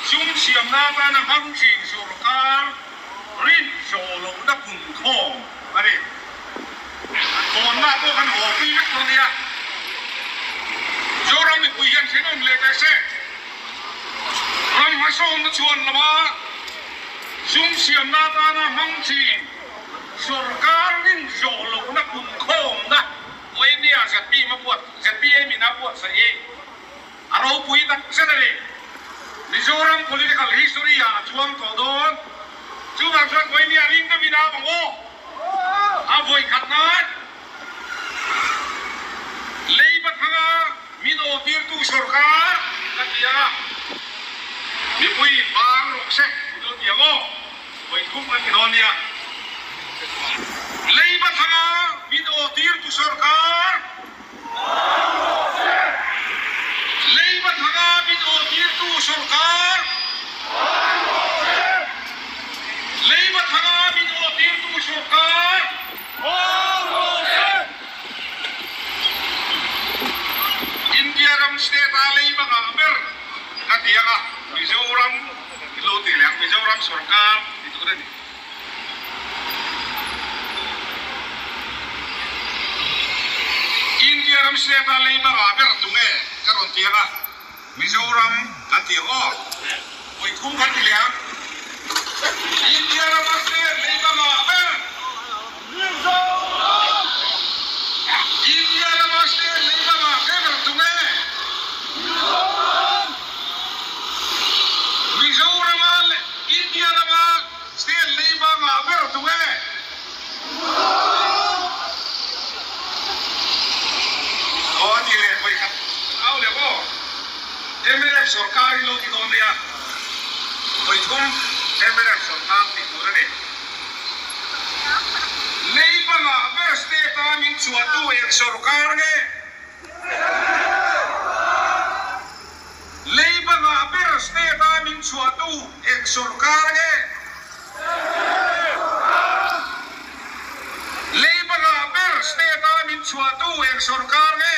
Sum siamna atana hmang thin sorkar rin zawh lohna kum khawm a ni. Hawnna pawh kan haw pui vek dawn nia. Zoram mipui hian thenawm leh teh se. Ram hmasawnna chhuan lama sum siamna atana hmang thin sorkar rin zawh lohna kum khawmna Vawinia ZPM a buat ZPM in a buatsaih hi a ropui tak zet a ni. Mizoram political history ah a chuang tawh dawn. Chuvang chuan Vawinia ring deuhin a awm ang aw. A vawi khat nan lei pathanga min aw tirtu sorkar ka ti ang a, mipui in bang rawh se i lo ti ang aw. Vawi thum kan ti dawn nia. Lei pathanga min aw tirtu sorkar. Leiba thanga min awhtirtu sorkar. Leiba thanga min awhtirtu sorkar. India ram state a leiba ngah ber ka ti ang a, Mizoram i lo ti leh ang, Mizoram sorkar ti tur a ni. India ram state a leiba ngah ber tunge ka rawn ti ang a, Mizoram kan ti ang aw, vawi thum kan ti leh ang. India rama state leiba ngah ber Mizoram! India rama state leiba ngah ber tunge Mizoram! Mizorama India rama State leiba ngah ber tu nge? Aw a ti leh vawi khat au leh aw. Mnf sorkar hi lo ti dawn nia. Vawi thum mnf sorkar tih tur a ni. Leiba ngah ber state a min chhuahtu eng sorkar nge? Leiba ngah ber state a min chhuahtu eng sorkar nge? Leiba ngah ber state a min chhuahtu eng sorkar nge?